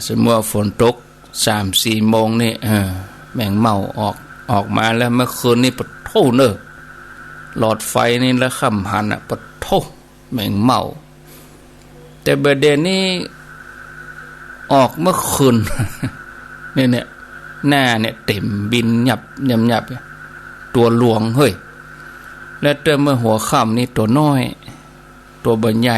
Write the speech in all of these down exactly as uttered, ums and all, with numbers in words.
สมมุติว่าฝนตกสามสี่โมงนี่ เออ แมงเม่าออก ออกมาแล้ว เมื่อคืนนี่ปะโท้เน่อ หลอดไฟนี่ละค่ำหันอะ ปะโท้ แมงเม่า แต่บ่าเดี่ยวนี้ออกเมื่อคืน เนี่ย เนี่ย หน้าเนี่ยเต็มบินยับยับยับ ตั๋วหลวงเฮ้ย แล้วแต่เมื่อหัวค่ำนี่ตั๋วน้อย ตั๋วบ่ใหญ่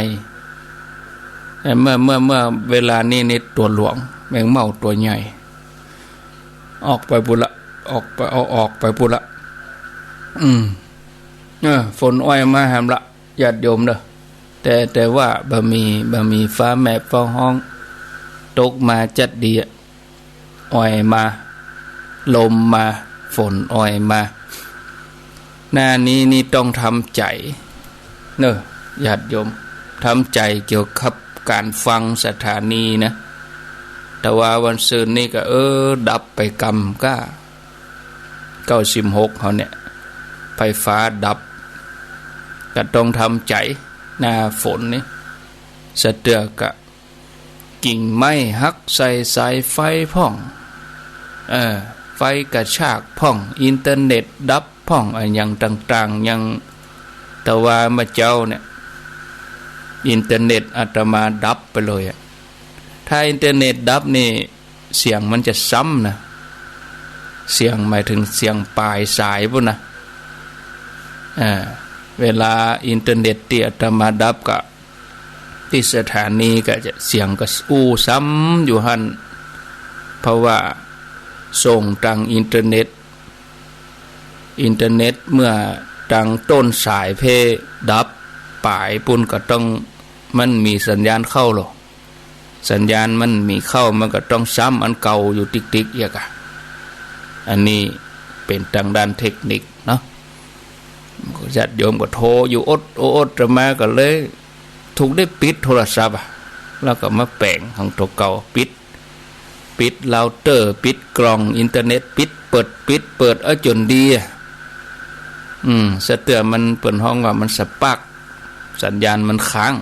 แต่เมื่อ เมื่อ เมื่อเวลานี้นี่ตั๋วหลวง แมงเม่าตั๋วใหญ่ ออกไปปู้นละ ออกไป เอาออกไปปู้นละ อืม เออ ฝนอ้อยมาแหมละ ญาติโยมเน่อ แต่ แต่ว่าบ่มี บ่มีฟ้าแมบฟ้าฮ้อง ตกมาจั๊ดดีอะ อ้อยมา ลมมา ฝนอ้อยมา หน้านี้นี่ต้องทำใจ๋เน่อ ญาติโยม ทำใจ๋เกี่ยวกับก๋านฟังสถานีนะ แต่ว่าวันซืนนี่ก็ เออ ดับไปกำก้า เก้าสิบหกเฮาเนี่ย ไฟฟ้าดับ ก็ต้องทำใจ๋ หน้าฝนนี่ สะเตื้อกะ กิ่งไม้หักใส่สายไฟพ่อง เออ ไฟกระชากพ่อง อินเทอร์เน็ตดับพ่อง อะหยังต่างๆ อย่าง แต่ว่าเมื่อเจ๊าเนี่ย อินเทอร์เน็ตอาตมาดับไปเลยอะ ถ้าอินเทอร์เน็ตดับนี่ เสียงมันจะซ้ำนะ เสียงหมายถึงเสียงป๋ายสายปู้นนะ อ่า เวลาอินเทอร์เน็ตตี้อาตมาดับก็ ตี้สถานีก็จะเสียงก็อู้ซ้ำอยู่หั้น เพราะว่าส่งตางอินเทอร์เน็ต อินเทอร์เน็ตเมื่อตางต้นสายเพดับป๋ายปู้นก็ต้อง มันมีสัญญาณเข้าลอ สัญญาณมันมีเข้า มันก็ต้องซ้ำอันเก่าอยู่ติ๊กๆ เอียกอะ อันนี้เป๋นตางด้านเทคนิคเนาะ ญาติโยมก็โทรอยู่อดโออด อาตมาก็เลยถูกได้ปิดโทรศัพท์อะ แล้วก็มาแป๋งของตั๋วเก่า ปิด ปิดเราเตอร์ ปิดกล่องอินเทอร์เน็ต ปิดเปิด ปิดเปิด เอาจ๋นดีอะ อืม สะเตื้อมันเปิ้นฮ้องว่ามันสปาร์ค สัญญาณมันค้าง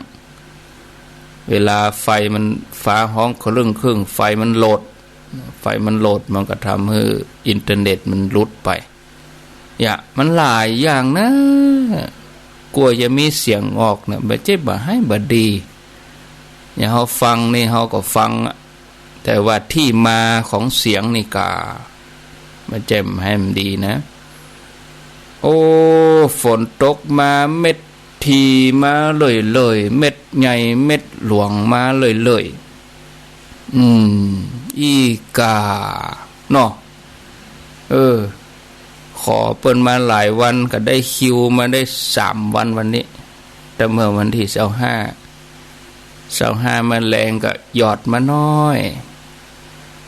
เวลาไฟมันฟ้าฮ้องครึ่งครึ่ง ไฟมันโหลด ไฟมันโหลด มันก็ทำหื้ออินเทอร์เน็ตมันหลุดไป เยียะ มันหลายอย่างนะ กั๋วจะมีเสียงออกนะ บ่ใจ้บ่าไห้บ่ดี อย่างเฮาฟังนี่เฮาก็ฟังอะ แต่ว่าตี้มาของเสียงนี่กา บ่ใจ้บ่าไห้บ่ดีนะ โอ้ ฝนตกมาเม็ด ถี่มาเรื่อยๆ เม็ดใหญ่เม็ดหลวงมาเรื่อยๆ อืม อี้ก่า เนาะ เออ ขอเปิ้นมาหลายวัน ก็ได้คิวมาได้สามวัน วันนี้ แต่เมื่อวันตี้ซาวห้า ซาวห้ามาแลงก็หยอดมาน้อย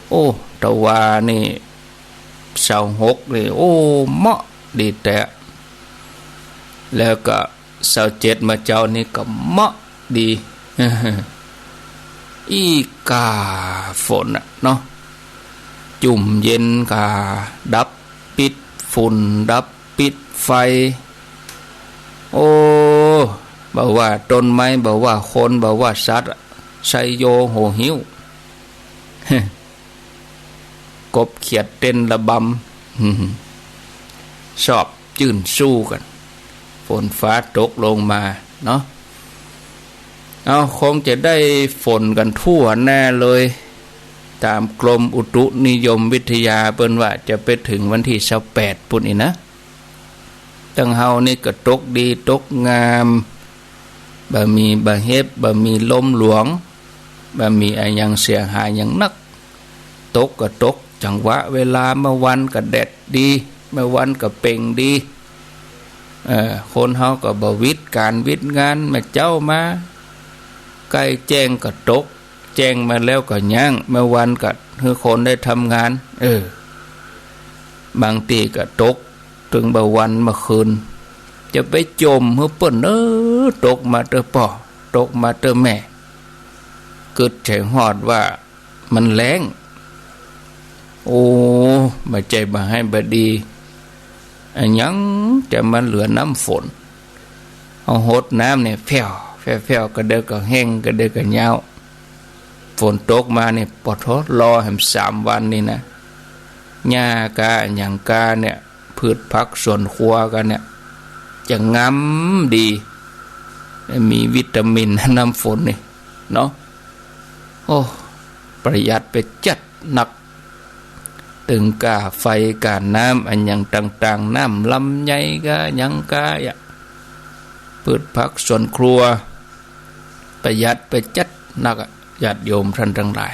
โอ้ ตะวานี่ ซาวหกนี่ โอ้ เหมาะดีแต๊ แล้วก็ ซาวเจ็ดมาเจ๊านี่ก็เหมาะดี อี้ก่าฝนน่ะเนาะ จุ่มเย็นก่า ดับปิดฝุ่น ดับปิดไฟ โอ้ บ่ว่าต้นไม้ บ่ว่าคน บ่ว่าสัตว์อะ ชัยโยโห่หิ้ว กบเขียดเต้นระบำ ชอบจื้นชู้กั๋น ฝนฟ้าตกลงมาเนาะ เอา คงจะได้ฝนกั๋นทั่วหน้าเลย ต๋ามกรมอุตุนิยมวิทยาเปิ้นว่าจะไปเถิงวันตี้ซาวแปดปู้นอี้นะ ตังเฮานี่ก็ตกดีตกงาม บ่มีบ่าเห็บ บ่มีลมหลวง บ่มีอะหยังเสียหายหยังนัก ตกก็ตกจังหวะเวลา เมื่อวันก็แดดดี เมื่อวันก็เปล่งดี เออ คนเฮาก็บ่หวิดก๋านหวิดงาน เมื่อเจ๊ามาใก้แจ้งก็ตก แจ้งมาแล้วก็ยั้ง เมื่อวันก็หื้อคนได้ทำงาน เออ บางตี้ก็ตกเถิงบ่าวันบ่าคืน จะไปจ่มหื้อเปิ้น เออ ตกมาเต๊อะป้อ ตกมาเต๊อะแม่ กึ๊ดใจ๋ฮอดว่า มันแล้ง โอ้ บ่ใจ้บ่าไห้บ่ดี อะหยังจะมาเหลือน้ำฝน เอาหดน้ำเนี่ย แผ่ว แผ่ว แผ่ว กะเดิกะแห้ง กะเดิกะยาว ฝ นตกมานี่ ปะโถ รอแหมสามวันนี่นะ หญ้ากาอะหยังกาเนี่ย พืชผักสวนครัวกั๋นเนี่ย จะงามดี มีวิตามินน้ำฝนนี่เนาะ โอ้ ประหยัดไปจัดนัก ตึงก้าไฟก้าน้ำอะหยังต่างๆ น้ำลำไยกาหยังกาอะ พืชผักสวนครัว ประหยัดไปจัดนักอะ ญาติโยมท่านตังหลาย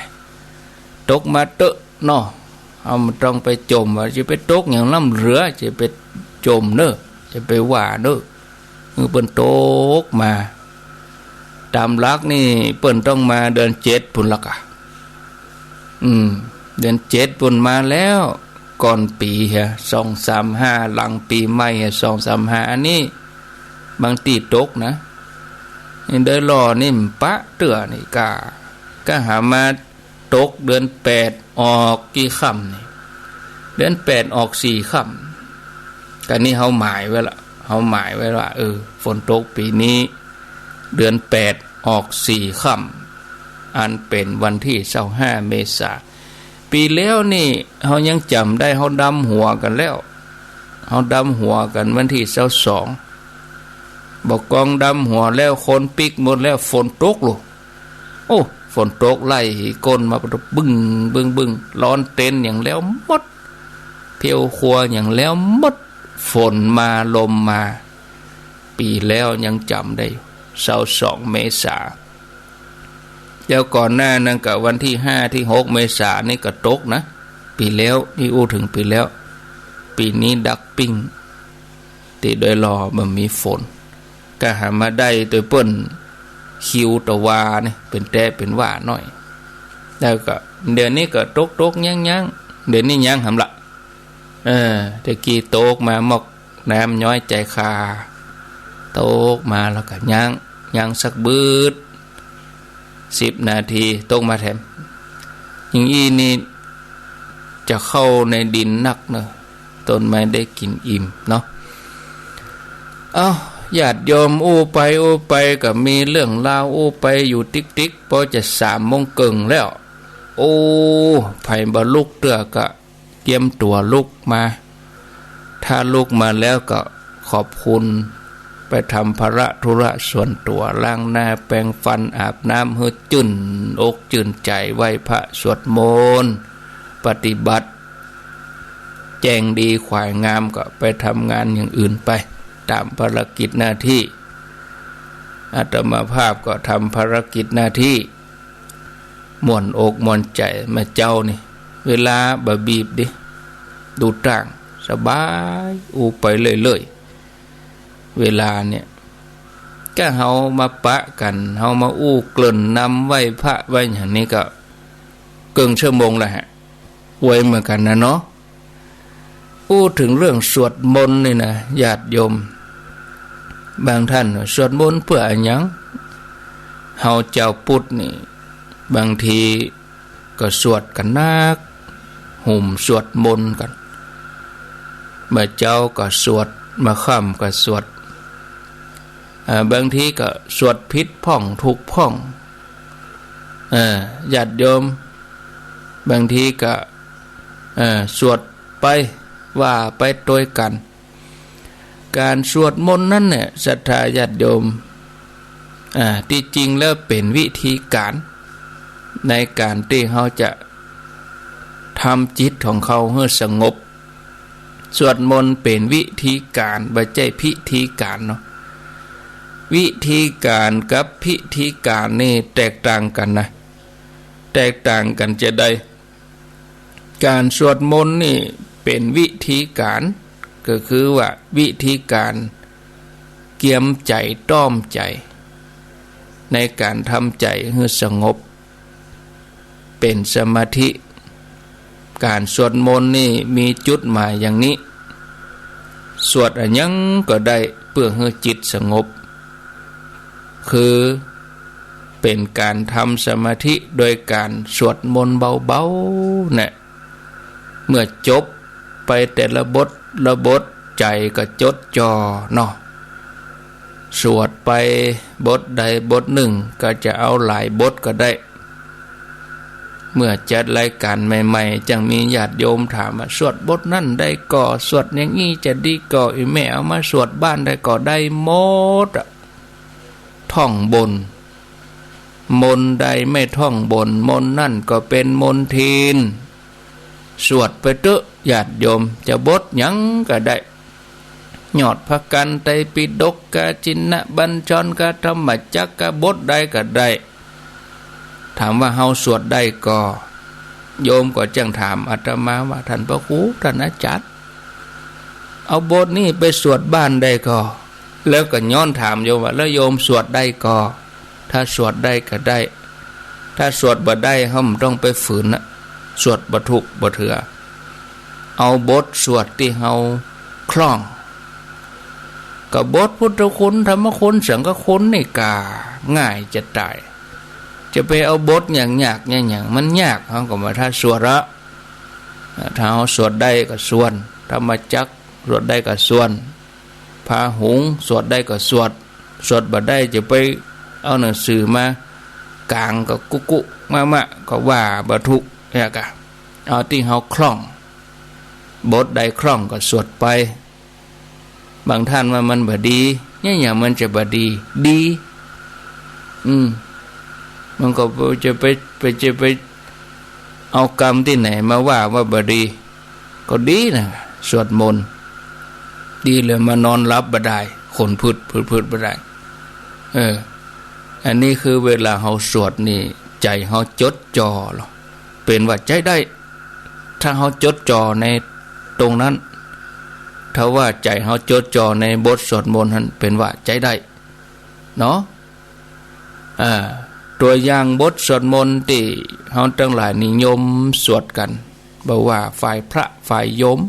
ตกมาเต๊อะเนาะ เฮาบ่ต้องไปจ่มว่าจะไปตกหยังล้ำเหลือ จะไปจ่มเน่อ จะไปว่าเน่อ คือเปิ้นตกมา ต๋ามหลักนี่เปิ้นต้องมาเดือนเจ็ดปู้นละก่ะ อืม เดือนเจ็ดปู้นมาแล้ว ก่อนปี๋เหีย สองสามห้า หลังปี๋ใหม่เหีย สองสามห้า อันนี้ บางตี้ตกนะ นี่เดือยหล่อนี่บ่ปะเตื้อนี่ก้า ก้าหามาตกเดือนแปดออกกี่ค่ำนี่ เดือนแปดออกสี่ค่ำ กะนี่เฮาหมายไว้ละ เฮาหมายไว้ว่า เออ ฝนตกปี๋นี้ เดือนแปดออกสี่ค่ำ อันเป๋นวันตี้ซาวห้าเมษา ปี๋แล้วนี่เฮายังจ๋ำได้ เฮาดำหัวกั๋นแล้ว เฮาดำหัวกั๋นวันตี้ซาวสอง บ่ากองดำหัวแล้ว คนปิ๊กหมดแล้ว ฝนตกลูก โอ้ ฝนตกไล่ก้นมา บึ้ง บึ้ง บึ้ง ฮ้อนเต็นท์หยังแล้วหมด เพลครัวหยังแล้วหมด ฝนมาลมมา ปี๋แล้วยังจ๋ำได้อยู่ ซาวสองเมษา แล้วก่อนหน้านั้นก็วันตี้ห้าตี้หกเมษานี่ก็ตกนะ ปี๋แล้ว นี่อู้เถิงปี๋แล้ว ปี๋นี้ดักปิ้ง ตี้เดือยหล่อบ่มีฝน ก้าหามาได้ตวยเปิ้น คิวตะวานี่ เป๋นแต๊เป๋นว่าหน้อย แล้วก็เดี๋ยวนี้ก็ตกๆ ยั้งๆ เดี๋ยวนี้ยั้งหำละ เออ แต่กี้ตกมาหมอกน้ำย้อยใจ๋คา ตกมาแล้วก็ยั้ง ยั้งสักบึด สิบนาที ตกมาแถม อย่างอี้นี่ จะเข้าในดินนักเนอะ ต้นไม้ได้กิ๋นอิ่มเนาะ เอ้า ญาติโยม อู้ไปอู้ไปก็มีเรื่องราวอู้ไปอยู่ติ๊กๆ ปอจะสามโมงเกิ่งแล้ว โอ้ ใผบ่ลุกเตื้อก็เกียมตั๋วลุกมา ถ้าลุกมาแล้วก็ขอบคุณ ไปทำภาระธุระส่วนตั๋ว ล้างหน้าแปรงฟันอาบน้ำหื้อจื้นอกจื้นใจ๋ ไหว้พระสวดมนต์ ปฏิบัติ แจ้งดีขวายงามก็ไปทำงานอย่างอื่นไป ต๋ามภารกิจหน้าตี้ อาตมาภาพก็ทำภารกิจหน้าตี้ ม่วนอกม่วนใจ๋ มาเจ๊านี่ เวลาบ่บีบดิ ดูตั้งสบาย อู้ไปเรื่อยๆ เวลาเนี่ย ก้าเฮามาปะกั๋น เฮามาอู้เกริ่นนำไหว้พระไหว้หยังนี่ก็เกิ่งชั่วโมงละฮะ ไวเหมือนกั๋นนะเนาะ อู้เถิงเรื่องสวดมนต์นี่นะ ญาติโยม บางต้านว่า สวดมนต์เปื้ออะหยัง เฮาจาวปุทธนี่ บางทีก็สวดกั๋นนัก หุมสวดมนต์กั๋น บ่าเจ๊าก็สวด บ่าค่ำก็สวด อ่า บางทีก็สวดผิดพ่องถูกพ่อง เออ ญาติโยม บางทีก็ เออ สวดไป ว่าไปตวยกั๋น ก๋านสวดมนต์นั้นเนี่ย ศรัทธาญาติโยม อ่า ตี้จริงแล้วเป๋นวิธีก๋าน ในก๋านตี้เฮาจะทำจิตของเฮาหื้อสงบ สวดมนต์เป๋นวิธีก๋าน บ่ใจ้พิธีก๋านเนาะ วิธีก๋านกับพิธีก๋านนี่แตกต่างกั๋นนะ แตกต่างกั๋นจาใด ก๋านสวดมนต์นี่เป๋นวิธีก๋าน ก็คือว่าวิธีก๋านเกียมใจ๋ต้อมใจ๋ ในก๋านทำใจ๋หื้อสงบ เป๋นสมาธิ ก๋านสวดมนต์นี่มีจุดหมายอย่างนี้ สวดอะหยังก็ได้เปื้อหื้อจิตสงบ คือเป๋นก๋านทำสมาธิโดยก๋านสวดมนต์เบาๆ เนี่ย เมื่อจบไปแต่ละบทละบท ใจ๋ก็จดจ่อเนาะ สวดไปบทใดบทนึ่ง ก็จะเอาหลายบทก็ได้ เมื่อจัดรายก๋านใหม่ๆ จั้งมีญาติโยมถามว่า สวดบทนั้นได้ก่อ สวดอย่างอี้จะดีก่อ อีแม่เอามาสวดบ้านได้ก่อ ได้หมดอะ ท่องบน มนต์ใดไม่ท่องบน มนต์นั้นก็เป๋นมลทิน สวดไปเต๊อะ ญาติโยม จะบทหยังก็ได้ ยอดพระกัณฑ์ ไตรปิฎกกา ชินบัญชรกา ธรรมจักรกา บทใดก็ได้ ถามว่าเฮาสวดได้ก่อ โยมก็จั้งถามอาตมาว่า ท่านพระครู ท่านอาจารย์ เอาบทนี้ไปสวดบ้านได้ก่อ แล้วก็ย้อนถามโยมว่า แล้วโยมสวดได้ก่อ ถ้าสวดได้ก็ได้ ถ้าสวดบ่ได้ เฮาบ่ต้องไปฝืนนะ สวดบ่ถูกบ่เถือ เอาบทสวดตี้เฮาคล่อง ก็บทพุทธคุณ ธรรมคุณ สังฆคุณนี่กา ง่ายจะต๋าย จะไปเอาบทยากๆ หยัง หยังมันยาก เฮาก็บ่ถ้าสวดละ ถ้าเฮาสวดได้ก็สวด ธรรมจักร สวดได้ก็สวด พาหุง สวดได้ก็สวด สวดบ่ได้จะไปเอาหนังสือมากางก็กุกุมะมะ ก็ว่าบ่ถูก เนี่ยกะ เอาตี้เฮาคล่อง บทใดคล่องก็สวดไป บางท่านว่ามันบ่ดี เนี่ย หยังมันจะบ่ดี ดี อืม มันก็จะไป ไป จะไปเอากำตี้ไหนมาว่า ว่าบ่ดี ก็ดีนะ สวดมนต์ ดีแล้วมานอนหลับบ่ได้ ขนพึด พึด พึดบ่ได้ เออ อันนี้คือเวลาเฮาสวดนี่ ใจ๋เฮาจดจ่อลอ เป๋นว่าใจ๊ได้ ถ้าเฮาจดจ่อในตรงนั้น ถ้าว่าใจ๋เฮาจดจ่อในบทสวดมนต์หั้น เป๋นว่าใจ๊ได้ เนาะ อ่า ตั๋วอย่างบทสวดมนต์ตี้เฮาตังหลายนิยมสวดกั๋น บ่ว่าฝ่ายพระฝ่ายโยม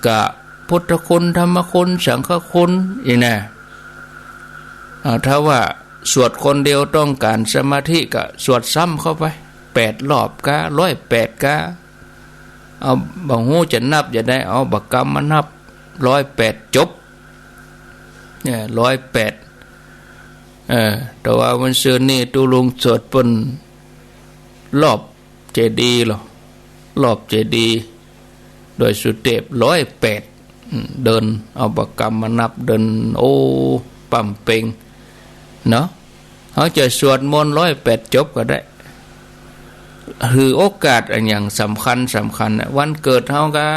กะพุทธคุณ ธรรมคุณ สังฆคุณ อี้นะ อ่า ถ้าว่าสวดคนเดียวต้องก๋านสมาธิ ก็สวดซ้ำเข้าไป แปดรอบกา ร้อยแปดกา เอา บ่ฮู้จะนับจะใด เอาปากกามานับ ร้อยแปด จบ เนี่ย ร้อยแปด เออ แต่ว่าวันซืนนี่ตุ๊ลุงสวดเปิ้นรอบเจดีย์ลอ รอบเจดีย์ โดยสุเตพ ร้อยแปด อืม เดิน เอาปากกามานับ เดิน โอ้ ป่ำเป่ง เนาะ เฮาจะสวดมนต์ร้อยแปดจบก็ได้ หื้อโอกาสอะหยังสำคัญสำคัญน่ะ วันเกิดเฮากา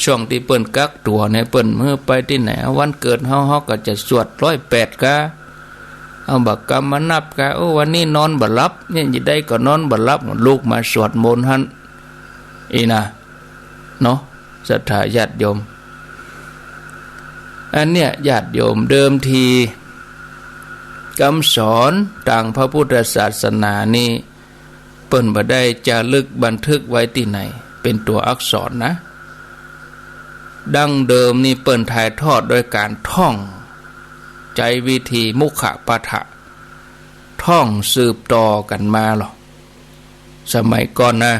ช่วงตี้เปิ้นกักตั๋วเนี่ย เปิ้นหื้อไปตี้ไหน วันเกิดเฮา เฮาก็จะสวดร้อยแปดกา เอาปากกามานับกา โอ้ วันนี้นอนบ่หลับ เนี่ย จะใดก็นอนบ่หลับ ลุกมาสวดมนต์หั้น อี้นะ เนาะ ศรัทธาญาติโยม อันเนี้ยญาติโยม เดิมทีกำสอนตางพระพุทธศาสนานี้ เปิ้นบ่ได้จารึกบันทึกไว้ตี้ไหน เป๋นตั๋วอักษรนะ ดั้งเดิมนี่เปิ้นถ่ายทอดโดยก๋านท่อง ใจ๊วิธีมุขปาฐะ ท่องสืบต่อกั๋นมาลอ สมัยก่อนนะ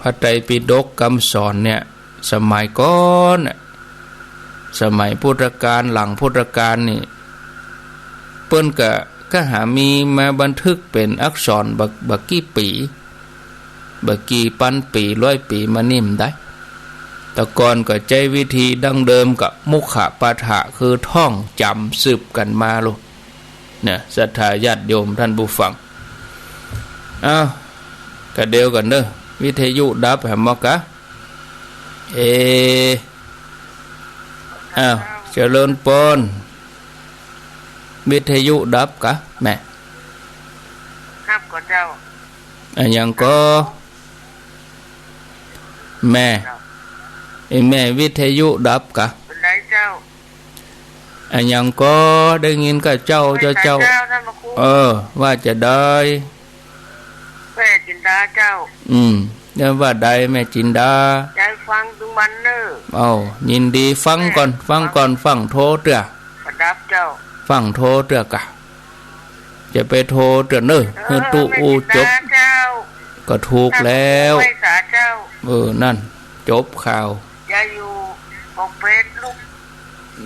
พระไตรปิฎกกำสอนเนี่ย สมัยก่อนน่ะ สมัยพุทธกาล หลังพุทธกาลนี่ เปิ้นก็ ก็หามีมาบันทึกเป๋นอักษรบ่ บ่กี่ปี๋ บ่กี่ปันปี๋ ร้อยปี๋มานี่บ่ได้ แต่ก่อนก็ใจ๊วิธีดั้งเดิมก็มุขปาฐะ คือท่องจ๋ำสืบกั๋นมาลอ เนี่ย ศรัทธาญาติโยมท่านผู้ฟัง อ้าว กะเดี๋ยวก่อนเน่อ วิทยุดับแหมกะ เอ อ้าว เจริญปอน วิทยุดับกะ แม่ ครับก่อเจ้า อะหยังก่อ แม่ เจ้า ไอ้แม่ วิทยุดับกะ เป๋นไรเจ้า อะหยังก่อ ได้ยินกาเจ้า เจ้า เจ้า เจ้า ท่านพระครู เออ ว่าจะใด แม่จินดาเจ้า อืม แล้วว่าใดแม่จินดา ยายฟังตึงวันเน่อ เอ้า ยินดี ฟังก่อน แม่ ฟังก่อน ฟังโทรเตื้อ ประดับเจ้า ฟังโทรเตื้อกะ จะไปโทรเตื้อเน่อ เออ หื้อตุ๊ แม่ อู้ จินดา จบ เจ้า ก็ถูกแล้ว ท่านพระครูไหว้สาเจ้า เออ นั่น จบข่าว ยายอยู่ปกเปรตลูก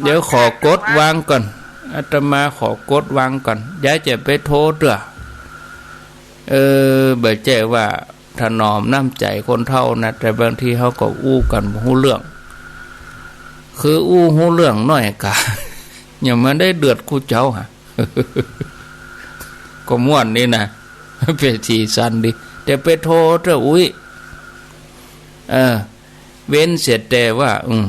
เดี๋ยวขอกดวางก่อน อาตมาขอกดวางก่อน ยายจะไปโทรเตื้อ เออ บ่ใจ้ว่าถนอมน้ำใจ๋คนเฒ่านะ แต่บางทีเฮาก็อู้กั๋นบ่ฮู้เรื่อง คืออู้ฮู้เรื่องน้อยกา ยังบ่ได้เดือดกู้เจ้าหา ก็ม่วนดีนะ เป๋นสีสันดี แต่ไปโทรเตื้ออุ๊ย เออ เว้นเสียแต่ว่า อืม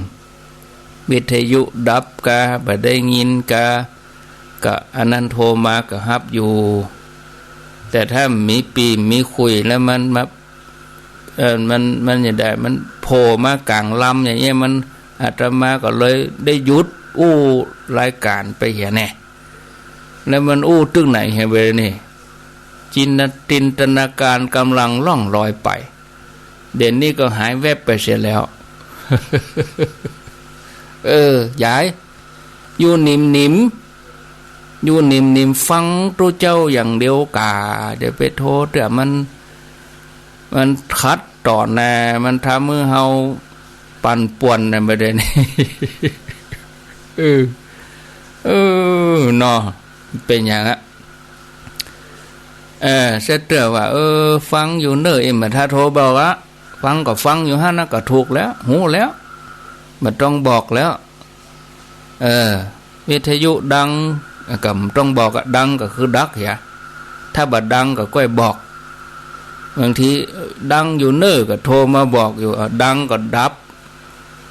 วิทยุดับกา บ่ได้ยินกา ก็อันนั้นโทรมาก็ฮับอยู่ แต่ถ้ามีปี้มีคุยแล้วมันมา เออ มัน มันจะได้ มันโผล่มากลางลำอย่างเงี้ย มัน อาตมาก็เลยได้หยุดอู้รายก๋านไปเหียแน่ แล้วมันอู้ตึงไหนเหียเวลานี่ จินต จินตนาการก่ำลังล่องลอยไป เดี๋ยวนี้ก็หายแวบไปเสียแล้ว เออ ยาย อยู่หนิมๆ อยู่หนิมๆ ฟังตุ๊เจ้าอย่างเดียวก่า เดี๋ยวไปโทรเตื้อมัน มันขัดต่อหน้า มันทำหื้อเฮาปั่นป่วนนะบ่าเดี่ยวนี้ เออ เออ เนาะ เป๋นหยังอะ เออ เสียเตื้อว่า เออ ฟังอยู่เน่อ เอ็ม ถ้าโทรบอกอะ ฟังก็ฟังอยู่หั้นนะ ก็ถูกแล้ว ฮู้แล้ว บ่ต้องบอกแล้ว เออ วิทยุดัง ก็บ่ต้องบอกอะ ดังก็คือดักเหีย ถ้าบ่ดังก็ก้อยบอก บางทีดังอยู่เน่อก็โทรมาบอกอยู่ อ่ะ ดังก็ดับ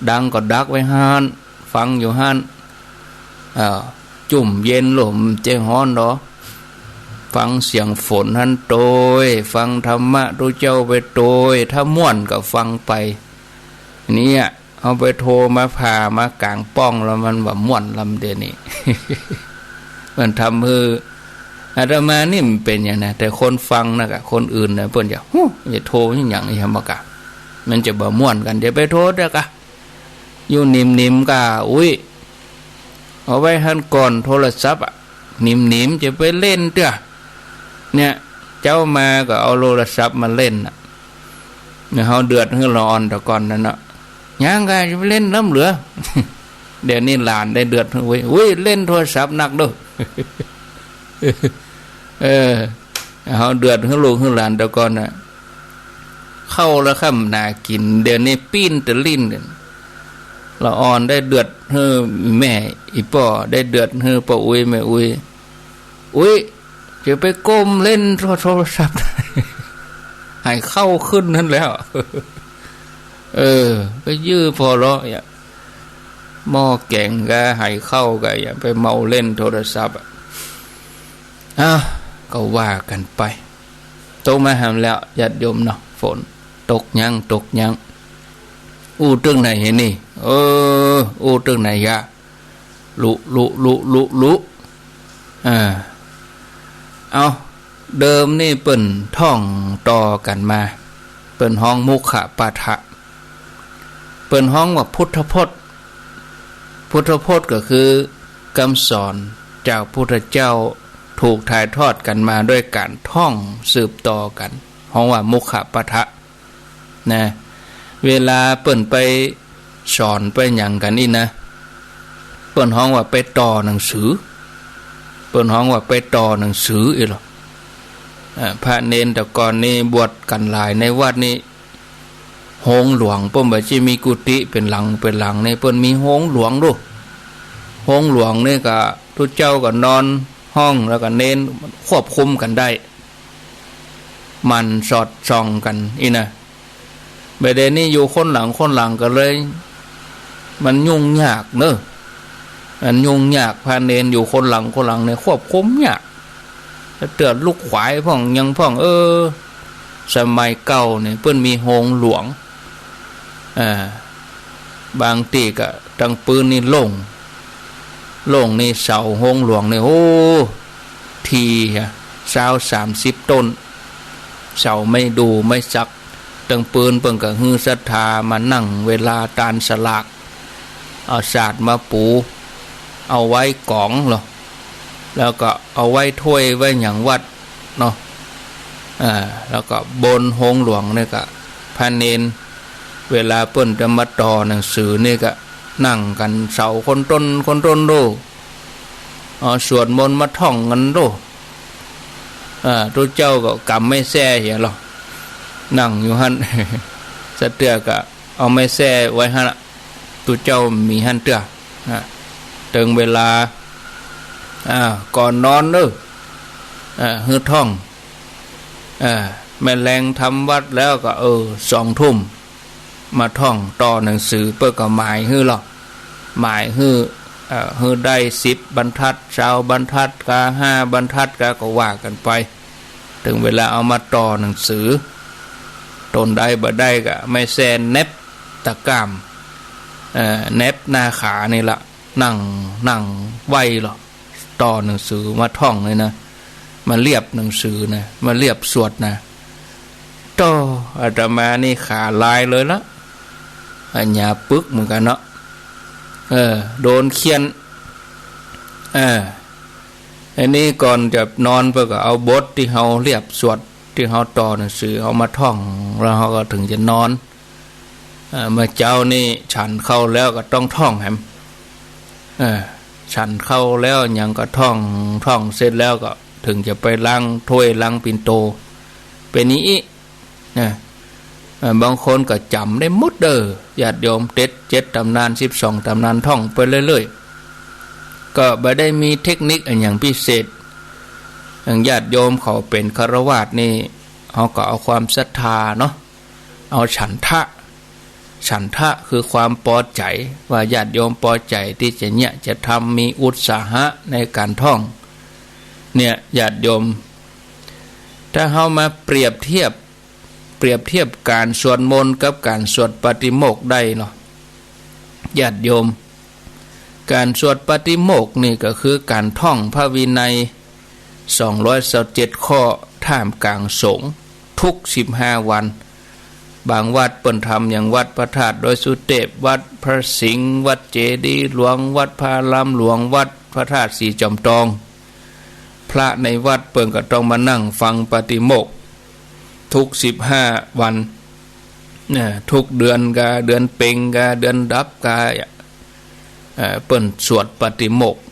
ดังก็ดักไว้หั้น ฟังอยู่หั้น อ่า จุ่มเย็นลม บ่ใจ้ฮ้อนดอก ฟังเสียงฝนหั้นโตย ฟังธรรมะตุ๊เจ้าไปโตย ถ้าม่วนก็ฟังไป เนี่ย เอาไปโทรมาผ่ามากลางป้องแล้วมันบ่ม่วนลำเดี๋ยวนี้ มันทำหื้อ อาตมานี่มันเป๋นอย่างนั้น แต่คนฟังนะกะ คนอื่นนะ เปิ้นจะ ฮู้ จะโทรหยัง หยัง หยังมากะ มันจะบ่ม่วนกั๋น เดี๋ยวไปโทรเตื้อกะ อยู่หนิมๆ ก่า อุ๊ย เอาไว้หั้นก่อน โทรศัพท์อะ หนิมๆ จะไปเล่นเตื้อ เนี่ย เจ๊ามาก็เอาโทรศัพท์มาเล่นน่ะ เนี่ย เฮาเดือดหื้อละอ่อนแต่ก่อนนั่นน่ะ ยังก่า จะไปเล่นล้ำเหลือ เดี๋ยวนี้หลานได้เดือดหื้อ อุ๊ย อุ๊ย เล่นโทรศัพท์นักเด้อ เออ เฮาเดือดหื้อลูกหื้อหลานแต่ก่อนน่ะ ข้าวละค่ำหนากิ๋น เดี๋ยวนี้ปิ้นแต่ลิ้น ละอ่อนได้เดือดหื้อแม่อี่ป้อ ได้เดือดหื้อป้ออุ๊ยแม่อุ๊ย อุ๊ย จะไปก้มเล่นโทร โทรศัพท์ หายข้าวขึ้นหั้นแล้ว เออ ไปยื้อผ่อเลาะ เนี่ย หม้อแก๋งก่า หายข้าวก่า อย่าไปเมาเล่นโทรศัพท์อะ อ้าว ก็ว่ากั๋นไป ตกมาหำแล้ว ญาติโยมเนาะ ฝนตกยัง ตกยัง อู้ตึงไหนเหียนี่ เออ อู้ตึงไหนยะ ลุ ลุ ลุ ลุ ลุ อ่า เอา เดิมนี่เปิ้นท่องต่อกั๋นมา เปิ้นฮ้องมุขปาฐะ เปิ้นฮ้องว่าพุทธพจน์ พุทธพจน์ก็คือกำสอนจากพุทธเจ้า ถูกถ่ายทอดกั๋นมาด้วยก๋านท่องสืบต่อกั๋น ฮ้องว่ามุขปาฐะ นะ เวลาเปิ้นไปสอนไปหยังกั๋นนี่นะ เปิ้นฮ้องว่าไปต่อหนังสือ เปิ้นฮ้องว่าไปต่อหนังสืออี้ลอ อ่า พระเณรแต่ก่อนนี่บวชกั๋นหลายในวัดนี่ โฮงหลวง เปิ้นบ่ใจ้มีกุฏิเป๋นหลังเป๋นหลังนี่ เปิ้นมีโฮงหลวงดู โฮงหลวงนี่ก็ตุ๊เจ้าก็นอนห้อง แล้วก็เณรควบคุมกั๋นได้ หมั่นสอดส่องกั๋นอี้นะ บ่าเดี่ยวนี้อยู่คนหลังคนหลังก็เลย มันยุ่งยากเนอะ มันยุ่งยาก พระเณรอยู่คนหลังคนหลังเนี่ยควบคุมยาก แล้วเตื้อลูกขวายพ่องหยังพ่อง เออ สมัยเก่าเนี่ยเปิ้นมีโฮงหลวง อ่า บางตี้ก็ตึงปื๊นนี่โล่ง โล่งนี่เสาโฮงหลวงนี่ โอ้ ถี่ฮะ ซาวสามสิบต้น เสาไม้ดูไม้สัก ตึงปื๊นเปิ้นก็หื้อศรัทธามานั่งเวลาตานสลาก เอาสาดมาปู เอาไว้ก๋องลอ แล้วก็เอาไว้ถ้วยไว้หยังวัดเนาะ อ่า แล้วก็บนโฮงหลวงนี่ก็ พระเณร เวลาเปิ้นจะมาต่อหนังสือนี่ก็ นั่งกั๋นเสาคนต้นคนต้นดู เอาสวดมนต์มาท่องกั๋นดู อ่า ตุ๊เจ้าก็ก๋ำไม้แส้เหียลอ นั่งอยู่หั้น สะเตื้อก็เอาไม้แส้ไว้หั้นละ ตุ๊เจ้ามีหั้นเตื้อ อ่า เถิงเวลา อ่า ก่อนนอนเน่อ อ่า หื้อท่อง อ่า แม่แลงทำวัตรแล้วก็ เออ สองทุ่ม มาท่องต่อหนังสือ เปิ้นก็หมายหื้อลอ หมายหื้อ เอ่อ หื้อได้สิบบรรทัด ซาวบรรทัดกา ห้าบรรทัดกา ก็ว่ากั๋นไป เถิงเวลาเอามาต่อหนังสือ ตนได้บ่ได้ก็ไม้แส้แหนบตะก้าม เอ่อ แหนบหน้าขานี่ละ นั่ง นั่งไหว้ลอ ต่อหนังสือมาท่องเลยนะ มาเลียบหนังสือนะ มาเลียบสวดนะ โต้ อาตมานี่ขาลายเลยละ อันหยาบปึกเหมือนกั๋นเนาะ เออ โดนเฆี่ยน เออ อันนี้ก่อนจะนอนเปิ้นก็เอาบทตี้เฮาเลียบสวด ตี้เฮาต่อหนังสือเอามาท่อง แล้วเฮาก็เถิงจะนอน เอ่อ เมื่อเจ๊านี่ฉันข้าวแล้วก็ต้องท่องแหม เออ ฉันข้าวแล้วหยังก็ท่อง ท่องเสร็จแล้วก็เถิงจะไปล้างถ้วยล้างปิ่นโต เป๋นอย่างอี้นะ เอ่อ บางคนก็จ๋ำได้หมดเด้อ ญาติโยม เจ็ด เจ็ดต๋ำนาน สิบสองต๋ำนาน ท่องไปเรื่อยๆ ก็บ่ได้มีเทคนิคอะหยังพิเศษ อย่างญาติโยมเขาเป๋นฆราวาสนี่ เฮาก็เอาความศรัทธาเนาะ เอาฉันทะ ฉันทะคือความปอใจ๋ ว่าญาติโยมปอใจ๋ตี้จะเยียะจะทำ มีอุตสาหะในก๋านท่อง เนี่ย ญาติโยม ถ้าเฮามาเปรียบเทียบ เปรียบเทียบก๋านสวดมนต์กับก๋านสวดปาติโมกข์ได้เนาะ ญาติโยม ก๋านสวดปาติโมกข์นี่ก็คือก๋านท่องพระวินัย สองร้อยซาวเจ็ดข้อ ท่ามกลางสงฆ์ ทุกสิบห้าวัน บางวัดเปิ้นทำอย่างวัดพระธาตุดอยสุเทพ วัดพระสิงห์ วัดเจดีย์หลวง วัดพระอารามหลวง วัดพระธาตุสีจอมทอง พระในวัดเปิ้นก็ต้องมานั่งฟังปาติโมกข์ ทุกสิบห้าวัน นะ ทุกเดือนกา เดือนเพ็ญกา เดือนดับกา เอ่อ เปิ้นสวดปาติโมกข์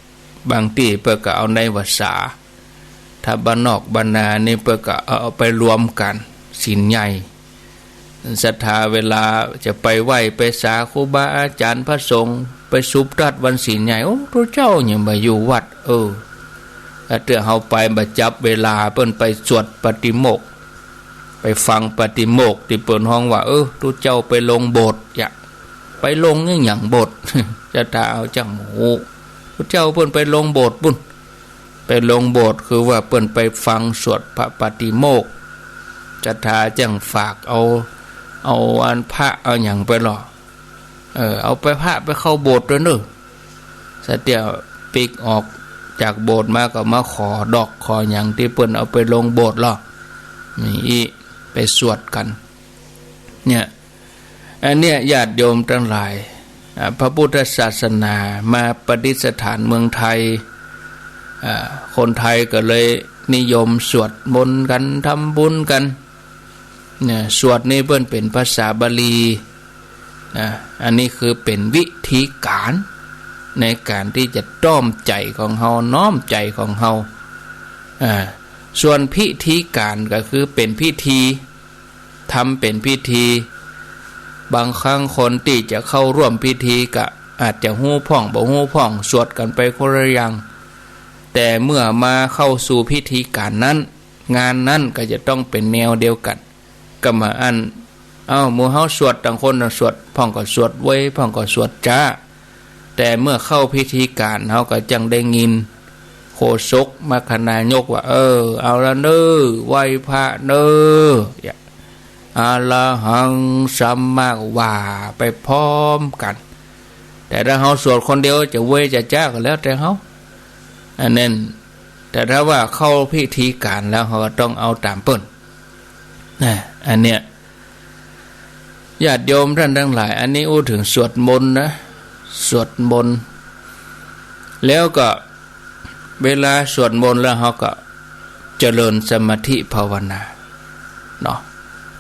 บางตี้เปิ้นก็เอาในพรรษา ถ้าบ้านนอกบ้านนานี่เปิ้นก็เอา เอาไปรวมกั๋น ศีลใหญ่ ศรัทธาเวลาจะไปไหว้ไปสาครูบาอาจ๋ารย์พระสงฆ์ ไปสุบตัดวันศีลใหญ่ โอ้ ตุ๊เจ้ายังบ่อยู่วัด เออ ถ้าเตื้อเฮาไปบ่จับเวลาเปิ้นไปสวดปาติโมกข์ ไปฟังปาติโมกข์ตี้เปิ้นฮ้องว่า เออ ตุ๊เจ้าไปลงโบสถ์ อย่า ไปลงอะหยังโบสถ์ ศรัทธาเอาจั่งฮู้ ตุ๊เจ้าเปิ้นไปลงโบสถ์ปุ้น ไปลงโบสถ์คือว่าเปิ้นไปฟังสวดพระปาติโมกข์ ศรัทธาจั่งฝากเอา เอาอันพระเอาหยังไปลอ เออ เอาไปพระไปเข้าโบสถ์ตวยเน่อ สะเตื้อปิ๊กออกจากโบสถ์มาก็มาขอดอกขอหยังตี้เปิ้นเอาไปลงโบสถ์ลอ นี่อี้ ไปสวดกั๋น เนี่ย อันเนี้ยญาติโยมตังหลาย อ่า พระพุทธศาสนามาประดิษฐานเมืองไทย อ่า คนไทยก็เลยนิยมสวดมนต์กั๋น ทำบุญกั๋น เนี่ย สวดนี่เปิ้นเป๋นภาษาบาลี นะ อันนี้คือเป๋นวิธีก๋านในก๋านตี้จะต้อมใจ๋ของเฮา น้อมใจ๋ของเฮา อ่า ส่วนพิธีก๋านก็คือเป๋นพิธี ทำเป๋นพิธี บางครั้งคนตี้จะเข้าร่วมพิธีก็อาจจะฮู้พ่องบ่ฮู้พ่อง สวดกั๋นไปคนละอย่าง แต่เมื่อมาเข้าสู่พิธีก๋านนั้น งานนั้นก็จะต้องเป๋นแนวเดียวกั๋น กำบ่าอั้น เอ้า หมู่เฮาสวดต่างคนต่างสวด พ่องก็สวดไว พ่องก็สวดจ๊า แต่เมื่อเข้าพิธีก๋าน เฮาก็จั่งได้ยินโฆษกมัคคณายกว่า เออ เอาละเน่อ ไหว้พระเน่อ อะระหังสัมมา ว่าไปพร้อมกั๋น แต่ถ้าเฮาสวดคนเดียวจะไวจะจ๊าก็แล้วแต่เฮา อันนั้น แต่ถ้าว่าเข้าพิธีก๋านแล้ว เฮาก็ต้องเอาต๋ามเปิ้น นะ อันเนี้ย ญาติโยมต้านตังหลาย อันนี้อู้เถิงสวดมนต์นะ สวดมนต์ แล้วก็เวลาสวดมนต์แล้วเฮาก็เจริญสมาธิภาวนาเนาะ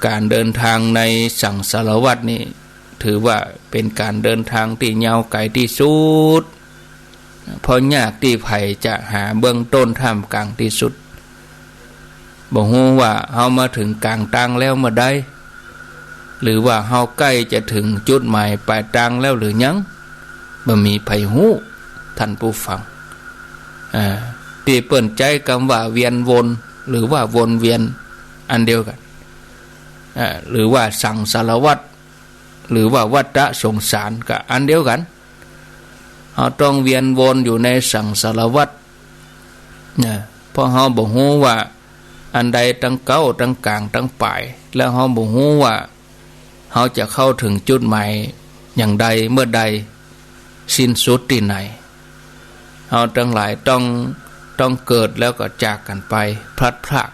ก๋านเดินทางในสังสารวัฏนี่ ถือว่าเป๋นก๋านเดินทางตี้ยาวไก๋ตี้สุด เพราะยากตี้ใผจะหาเบื้องต้นท่ามกลางตี้สุด บ่ฮู้ว่าเฮามาเถิงก๋างตางแล้วเมื่อใด หรือว่าเฮาใก้จะเถิงจุดหมายปลายตางแล้วหรือยัง บ่มีใผฮู้ ท่านผู้ฟัง อ่า ตี้เปิ้นใจ๊กำว่าเวียนวน หรือว่าวนเวียน อันเดียวกั๋น อ่า หรือว่าสังสารวัฏ หรือว่าวัฏฏะสงสารก็อันเดียวกั๋น เฮาต้องเวียนวนอยู่ในสังสารวัฏ นะ เพราะเฮาบ่ฮู้ว่าอันใดตังเก๊า ตังก๋าง ตังป๋าย แล้วเฮาบ่ฮู้ว่าเฮาจะเข้าเถิงจุดหมายอย่างใด เมื่อใด สิ้นสุดตี้ไหน เฮาตังหลายต้อง ต้องเกิดแล้วก็จากกั๋นไป พลัดพราก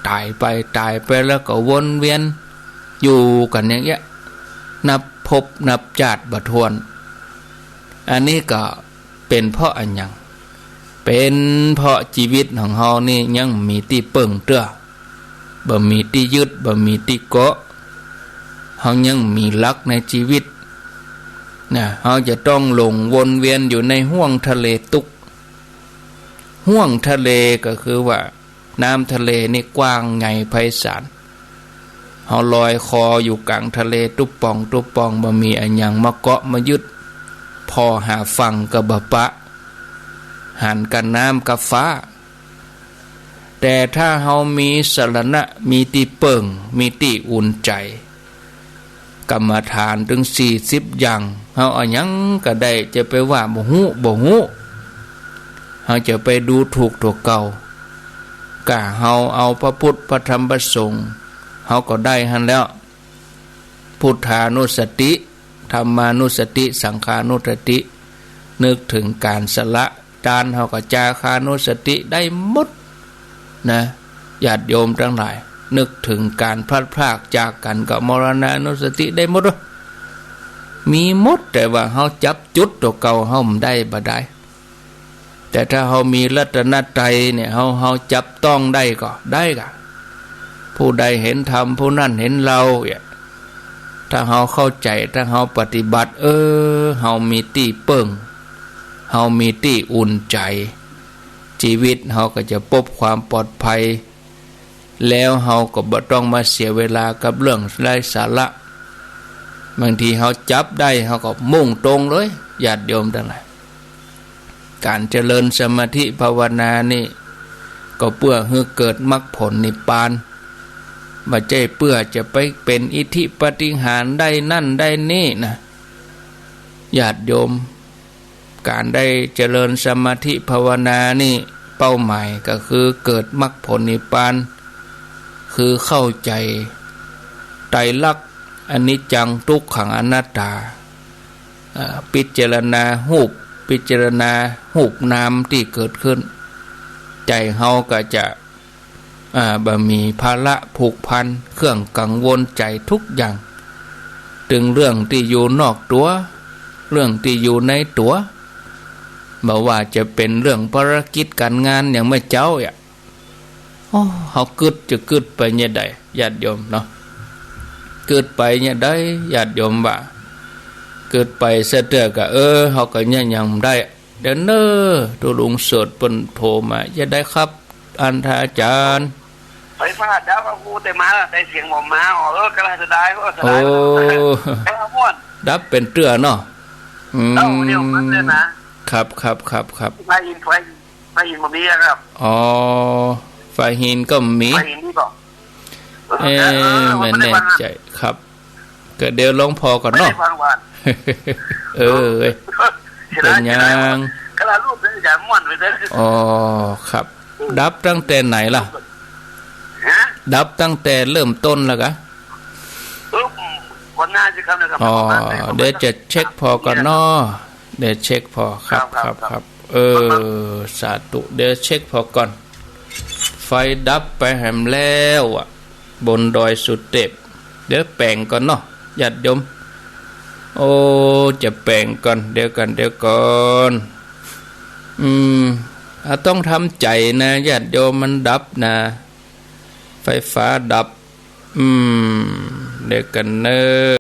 ต๋ายไป ต๋ายไปแล้วก็วนเวียนอยู่กั๋นอย่างเงี้ย นับภพนับจาติบ่ถ้วน อันนี้ก็เป๋นเพราะอะหยัง เป๋นเพราะจีวิตของเฮานี่ยังบ่มีตี้เปิ้งเตื้อ บ่มีตี้ยึด บ่มีตี้เกาะ เฮายังบ่มีหลักในจีวิต นะ เฮาจะต้องหลงวนเวียนอยู่ในห้วงทะเลตุ๊กข์ ห้วงทะเลก็คือว่าน้ำทะเลนี่กว้างใหญ่ไพศาล เฮาลอยคออยู่ก๋างทะเลตุ๊บป่องตุ๊บป่อง บ่มีอะหยังมาเกาะมายึด ผ่อหาฝั่งก็บ่ปะ หันก้าน้ำก้าฟ้า แต่ถ้าเฮามีสรณะ มีตี้เปิ้ง มีตี้อุ่นใจ๋ กรรมฐานตึงสี่สิบอย่าง เฮาอะหยังก็ได้ จะไปว่าบ่ฮู้ บ่ฮู้ เฮาจะไปดูถูกตั๋วเก่า ก้าเฮาเอาพระพุทธ พระธรรม พระสงฆ์ เฮาก็ได้หั้นแล้ว พุทธานุสติ ธัมมานุสติ สังฆานุสติ นึกเถิงก๋านสละตาน เฮาก็จาคานุสติได้หมดนะ ญาติโยมตังหลาย นึกเถิงก๋านพลัดพรากจากกั๋นก็มรณานุสติได้หมดเว้ย มีหมด แต่ว่าเฮาจับจุดตั๋วเก่าเฮาบ่ได้ บ่ได้ แต่ถ้าเฮามีรัตนตรัยเนี่ย เฮา เฮาจับต้องได้ก็ได้ก่ะ ผู้ใดเห็นธรรม ผู้นั้นเห็นเราเนี่ย ถ้าเฮาเข้าใจ๋ ถ้าเฮาปฏิบัติ เออ เฮามีตี้เปิ้ง เฮามีตี้อุ่นใจ๋ จีวิตเฮาก็จะปบความปลอดภัย แล้วเฮาก็บ่ต้องมาเสียเวลากับเรื่องไร้สาระ บางทีเฮาจับได้ เฮาก็มุ่งตรงเลย ญาติโยมตังหลาย ก๋านเจริญสมาธิภาวนานี่ ก็เปื้อหื้อเกิดมรรคผลนิพพาน บ่ใจ้เปื้อจะไปเป๋นอิทธิปาฏิหาริย์ได้นั่นได้นี่นะ ญาติโยม ก๋านได้เจริญสมาธิภาวนานี่ เป้าหมายก็คือเกิดมรรคผลนิพพาน คือเข้าใจ๋ไตรลักษณ์ อนิจจัง ทุกขัง อนัตตา อ่า พิจารณาฮูป พิจารณาฮูปนามตี้เกิดขึ้น ใจ๋เฮาก็จะ อ่า บ่มีภาระผูกพัน เครื่องกังวลใจ๋ทุกอย่าง ตึงเรื่องตี้อยู่นอกตั๋ว เรื่องตี้อยู่ในตั๋ว บ่ว่าจะเป๋นเรื่องภารกิจก๋านงานอย่างเมื่อเจ๊าเนี่ย โอ้ เฮากึ๊ดจะกึ๊ดไปเนี่ยใด ญาติโยมเนาะ กึ๊ดไปเนี่ยใด ญาติโยมว่า กึ๊ดไปเสียเตื้อก็ เออ เฮาก็เนี่ยยังบ่ได้ เดี๋ยวเน่อ ตุ๊ลุงเสิร์ชเปิ้นโทรมา จะได้ครับ อันท่านอาจ๋ารย์ ไฟฟ้าดับ เอากูแต่มา ได้เสียงบ่มา อ๋อ เออ ก็เสียดาย เออ เสียดาย โอ้ ไฟฟ้าม่วน ดับเป๋นเตื้อเนาะ อืม เอ้า เดี๋ยวมันเนี่ยนะ ครับ ครับ ครับ ครับ ไฟหิน ไฟ ไฟหินบ่มีอะครับ อ๋อ ไฟหินก็บ่มี ไฟหินนี่บ่ เอ๊ะ เออ บ่แน่ใจ๋ครับ ก็เดี๋ยวลองผ่อก่อนเนาะ บ่ได้ฟังว่า เออ เสียดาย เป๋นหยัง เสียดาย ก็ละรูปเลย อย่าม่วนไปเลย อ๋อ ครับ ดับตั้งแต่ไหนล่ะ ฮะ ดับตั้งแต่เริ่มต้นแล้วกะ เออ ก่อนหน้าสิครับ นะครับ อ๋อ ประมาณไหน เดี๋ยวจะเช็คผ่อก่อนเนาะ เดี๋ยวเช็คผ่อ ครับ ครับ ครับ ครับ ครับ เออ สาธุ เดี๋ยวเช็คผ่อก่อน ไฟดับไปแหมแล้วอะ บนดอยสุเทพ เดี๋ยวแป๋งก่อนเนาะ ญาติโยม โอ้ จะแป๋งก่อน เดี๋ยวก่อน เดี๋ยวก่อน อืม อ่ะ ต้องทำใจ๋นะ ญาติโยม มันดับนะ ไฟฟ้าดับ อืม เดี๋ยวก่อนเน่อ